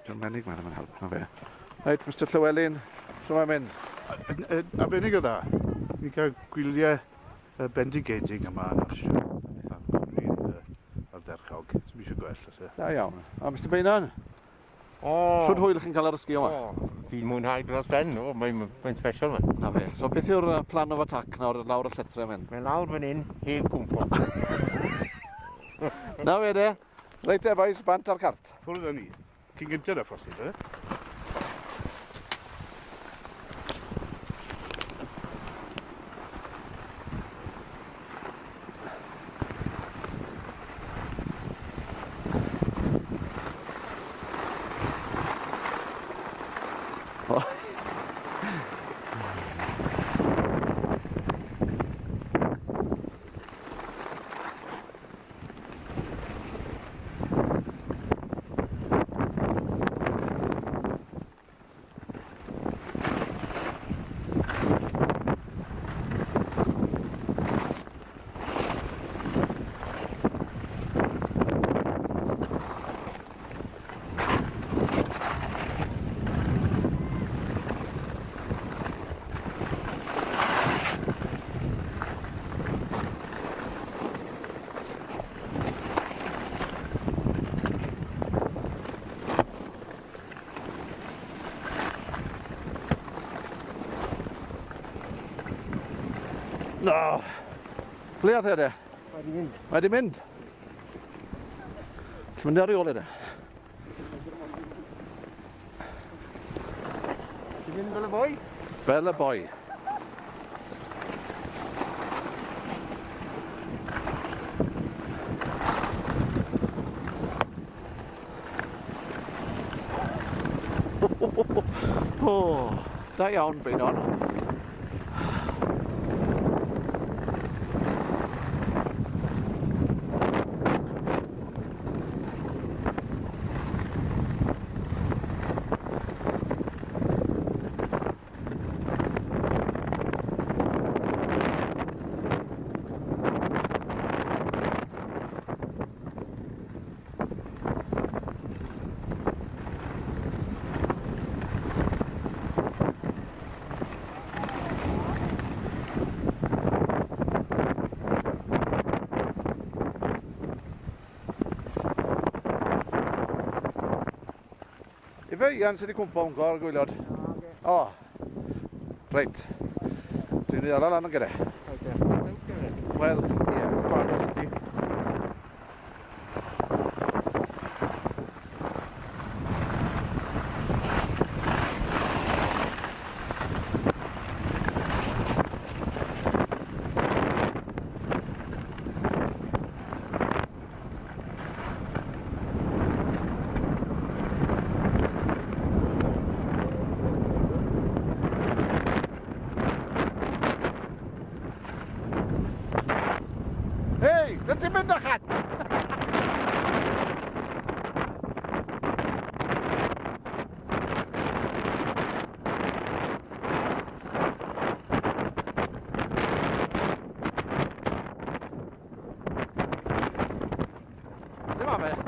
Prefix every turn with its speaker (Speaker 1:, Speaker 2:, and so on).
Speaker 1: Dwi'n menig mae'n ddim yn help, na fe. Reit, Mr Llywelyn, so mae'n mynd?
Speaker 2: Arbennig o dda. Ni'n cael gwyliau bendigedig yma yn Austria. A'r cwmni'n ardderchog. Dim eisiau gwell, oes e?
Speaker 1: Da iawn. A Mr Beynon?
Speaker 3: O!
Speaker 1: Shwd hwyl chi'n cael ar y sgio yma?
Speaker 3: O, fi'n mwynhau dros ben. O, mae'n special man.
Speaker 1: Na fe. So beth yw'r plan of attack nawr lawr y llethrau mynd?
Speaker 3: Mae'n lawr fan hyn, heb cwmpo.
Speaker 1: Na fe de. Reit e, boys, bant ar cart.
Speaker 2: Ffwrdd â ni. Cyn gynted â phosib, eh?
Speaker 1: No. Ble ath e de?
Speaker 3: Mae di mynd.
Speaker 1: Mae di mynd. Ti'n mynd ar ei ôl e de?
Speaker 3: Ti'n mynd fel y boi?
Speaker 1: Fel y boi. O, da iawn, Beynon. Ife Ian sydd wedi cwmpo o'n gor gwylod? O, reit. Dwi'n mynd i ddala lan yn gyda. Wel, ie, go agos ati. Hei, na ti'n mynd achan? Ble ma fe?